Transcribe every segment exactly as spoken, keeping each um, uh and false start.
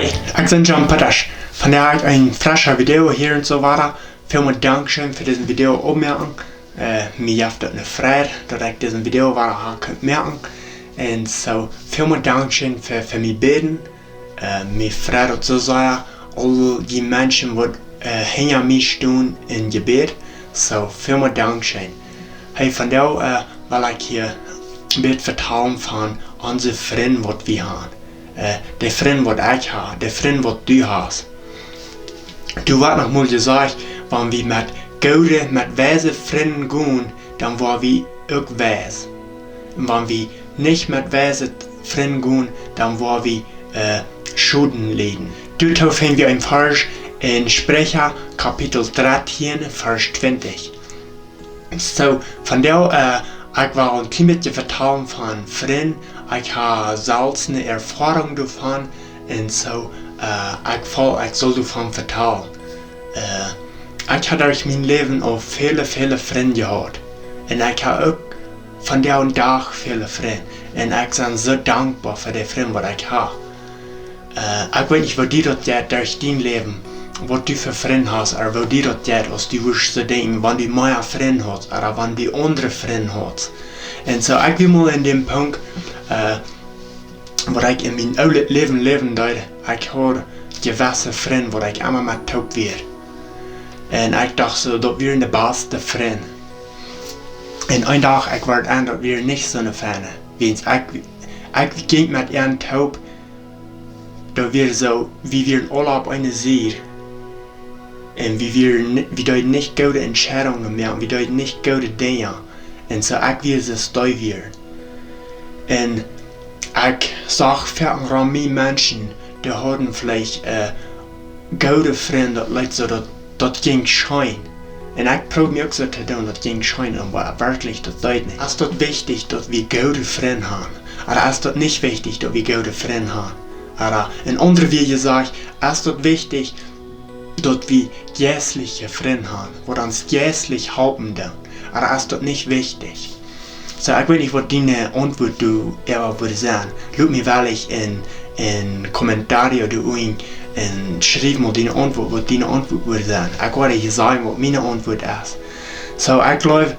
Ekj sie John Pettasch. Vondoag een freschet Video hia un soo wieda. Välmol Dankscheen fa dise Video oppmoaken. Äh, mie jeft daut eene Freid, daut ekj dise Video wada ha kunt moaken. Un soo, välmol Dankscheen fa, fa mie bäden. Äh, mie freit daut soo sea, aul dee Menschen waut, äh, hinja mie stonen em Jebäd. Soo, välmol Dankscheen. Hey, vondoag, äh, well ekj hia een bät vetalen von onse Frind waut wie haben. Äh, de Frind waut ekj ha, de Frind waut du hast. Doa woat noch mol jesajcht, wan wie met goode, met weise Frind gonen, dan woa wie uk weis. Un wan wie nich met weise Frind gonen, dan woa wie, äh, Schoden lieden. Doatoo finj wie een Varsch en Spricha, Kapitel dartieen, Varsch twintich. Soo, vondoag, äh, ekj well een kjlien bät vetalen von Frind. Ekj ha selfst eene Erfoarunk doavon. Un soo, äh, ekj feel, ekj saul doavon vetalen. Äh, ekj ha derch mien Läwen aul väle, väle Frind jehaut. Un ekj ha uk vondoag dän Dach väle Frind. Un ekj sie soo dankboa fa de Frind waut ekj ha. Äh, ekj weet nich, woo die daut jeit derch dien Läwen, waut du fa Frind hast, ooda woo die daut jeit, aus du wurscht soo denkjen, wan du mea Frind hast, ooda wan du aundre Frind hast. Un soo, ekj wia mol en däm Punkt, äh, waut ekj en mien oolet Läwen läwen deed, ekj haud jewesse Frind, waut ekj emma met toop wia. Un ekj docht soo, daut wieren de baste Frind. Un een Dach, ekj wort en, daut wia nich soone feine. Wiels ekj, ekj jinkj met an toop, daut wia soo, wie wieren aula opp eene Sied. Un wie wieren ni-, wie deeden nich goode Entscheidungen moaken, wie deeden nich goode Dinja. Un soo, ekj wia soo stei wia. Un ekj sach foaken rom mie Menschen, dee hauden veleicht, äh, goode Frind, daut leet soo, daut, daut jinkj scheen. Un ekj proowd mie uk soo to doonen, daut jinkj scheen, oba werkjlich, daut deed nich. Es daut wichtich, daut wie goode Frind haben? Ooda es daut nich wichtich, daut wie goode Frind haben? Ooda en aundre Wieed jesajcht, es daut wichtich, daut wie jeistliche Frind haben, waut ons jeistlich halpen doonen? Ooda es daut nich wichtich? Soo, ekj weet nich, waut diene Auntwuat doa äwa wudd sennen. Lot mie woll en, en Kommentaren doa unjen un schriew mol diene Auntwuat, waut diene Auntwuat wudd sennen. Ekj woa die sajen, waut miene Auntwuat es. Soo, ekj jleew,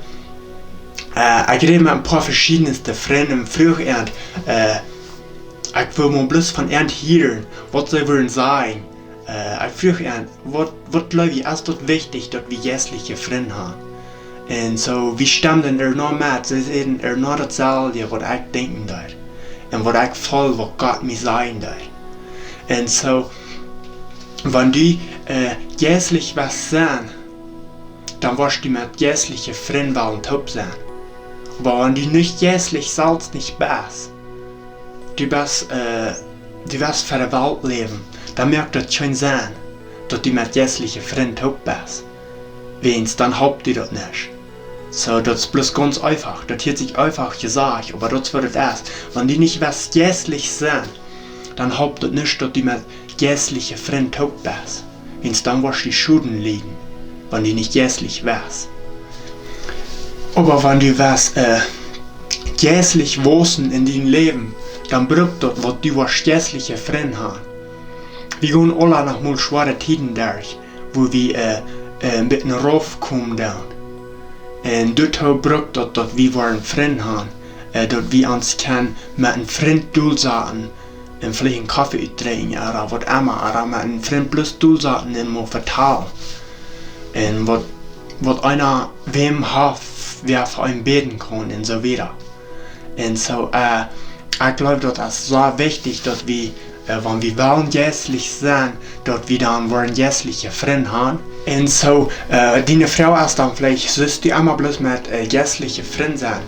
äh, ekj räd met een poa veschiedne Frind un fruach an, äh, ekj wull mol bloos von an hieren, waut see wudden sajen. Äh, ekj fruach an, waut, waut jleew jie, es daut wichtich, daut wie jeistliche Frind haben? Un soo, wie stemden doa noch met, see säden doa noch daut selwje, waut ekj denkjen deed. Un waut ekj feel, waut Gott mie sajen deed. Un soo, wan du, äh, jeistlich west sennen, dan woascht du met jeistliche Frind wellen toop sennen. Oba wan du nich jeistlich selfst nich best, du best, äh, du west fa de Welt läwen, dan moakt daut kjeen Senn, daut du met jeistliche Frind toop best. Wiels dan halpt die daut nich. Soo, daut es bloos gaunz eefach. Daut hieet sikj eefach jesajcht, oba daut es waut daut es. Wan du nich west jeistlich sennen, dan halpt daut nich, daut du met jeistliche Frind toop best. Wiels dan woascht du Schoden lieden, wan du nich jeistlich west. Oba wan du west, äh, jeistlich wausen en dien Läwen, dan brukt daut, waut du woascht jeistliche Frind haben. Wie gonen aula noch mol schwoare Tieden derch, wua wie, äh, äh, een bät rauf komen doonen. Un doatoo brukt daut, daut wie woaren Frind haben, äh, daut wie ons kjennen met een Frint dolsaten un veleicht een Koffe utdrinkjen, ooda waut emma, ooda met een Frint bloos dolsaten un mol vetalen. Un waut, waut eena wäm haft, wäa fa eenem bäden kaun un soo wieda. Un soo, äh, ekj jleew, daut es sea wichtich, daut wie, äh, wan wie wellen jeistlich sennen, daut wie dan woaren jeistliche Frind haben. Un soo, äh, diene Froag es dan veleicht, sust du emma bloos met, äh, jeistliche Frind sennen?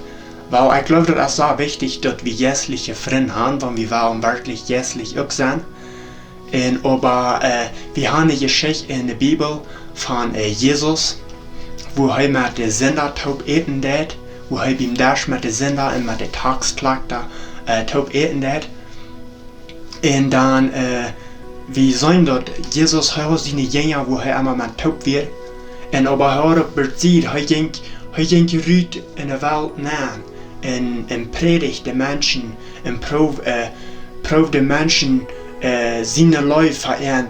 Well, ekj jleew, daut es sea wichtich, daut wie jeistliche Frind haben, wan wie wellen werkjlich jeistlich uk sennen. Un oba, äh, wie haben eene Jeschicht en de Bibel von, äh, Jesus, wua hee met de Sinda toop äten deed, wua hee biem Desch met de Sinda un met de Taxkjlakta, äh, toop äten deed. Un dan, äh, wie seenen daut Jesus, hee haud siene Jinja, wua hee emma met toop wia. Un oba hee haud uk besied, hee jinkj, hee jinkj rut en de Welt nenn un, un prädicht de Menschen un proowd, äh, proowd de Menschen, äh, siene Leew fa an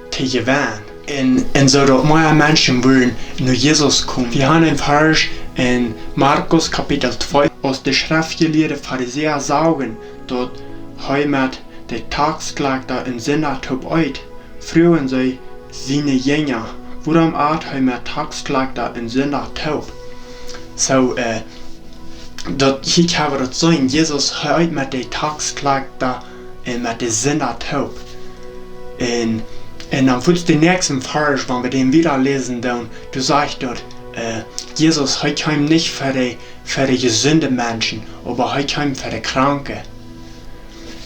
to jewennen. Un, un soo daut mea Menschen wudden no Jesus komen. Wie haben een Varsch en Markus Kapitel twee, aus de Schreftjelieede Farisäa sagen, daut hee met de Taxkjlakjta un Sinda toop eet, fruagen see siene Jinja: Wuarom at hee met Taxkjlakjta un Sinda toop? Soo, äh, daut hia kjenn wie daut seenen, Jesus, hee eet met de Taxkjlakjta un met de Sinda toop. Un, un dan fuats de näakjste Varsch, wan wie dän wieda läsen, dan, doa sajcht daut, äh, Jesus, hee kjeem nich fa de, fa de jesunde Menschen, oba hee kjeem fa de Kranke.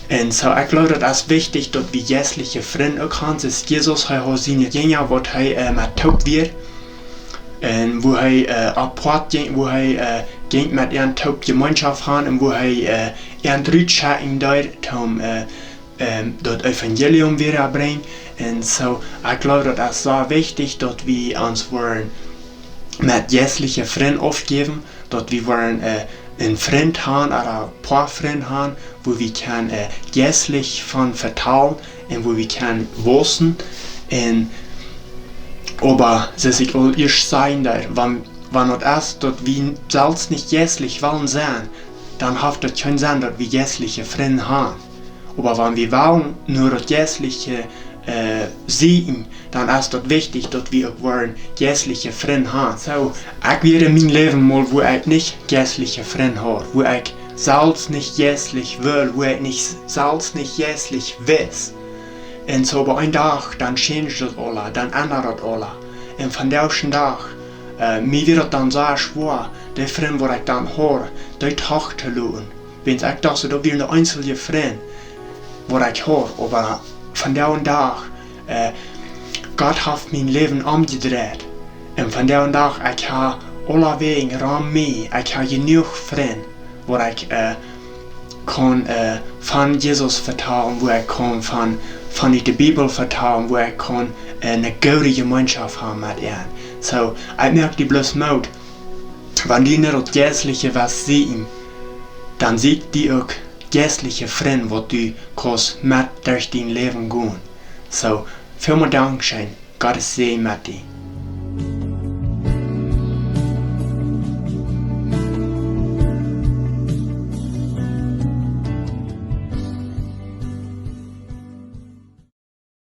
Un soo, ekj jleew, daut es wichtich, daut wie jeistliche Frind uk haben. Soo aus Jesus, hee haud siene Jinja, waut hee, äh, met toop wia. Un woo hee, äh, apoat jinkj, woo hee, äh, jinkj met an toop Jemeenschoft han un woo hee, äh, an rutschekjen deed, om, äh, ähm, daut Evangelium wieda brinjen. Un soo, ekj jleew, daut es sea wichtich, daut wie ons woaren met jeistliche Frind aufjäwen, daut wie woaren, äh, een Frint han, ooda poa Frind han, woo wie kjennen, äh, jeistlich von vetalen un woo wie kjennen wausen. Un, oba, soo aus ekj aul ieescht säd, daut, wan, wan daut es, daut wie selfst nich jeistlich wellen sennen, dan haft daut kjeen Senn, daut wie jeistliche Frind han. Oba wan wie wellen no daut Jeistliche, äh, sieekjen, dan es daut wichtich, daut wie uk woaren jeistliche Frind han. Soo, ekj wia en mien Läwen mol, wua ekj nich jeistliche Frind haud, wua ekj selfst nich jeistlich wia, wua ekj nich, selfst nich jeistlich wia. Un soo opp een Dach, dan change daut aula, dan endat daut aula. Un vondoag dän Dach, äh, mie wia daut dan sea schwoa, de Frind, waut ekj dan haud, dee toch to loten. Wiels ekj docht, daut wia een eensja Frint, waut ekj haud, oba vondoag dän Dach, äh, Gott haft mien Läwen omjedreit. Un vondoag dän Dach, ekj hab aulawäajen rom mie, ekj hab jenuach Frind, waut ekj, äh, kaun, äh, von Jesus vetalen, wua ekj kaun von, von de Bibel vetalen, wua ekj kaun, äh, eene goode Jemeenschoft haben met an. Soo, ekj moak die bloos Moot, wan du no daut Jeistliche west sieekjen, dan sieekj die uk jeistliche Frind, waut du kaust met derch dien Läwen gonen. Soo, välmol Dankscheen. Gott sie met die.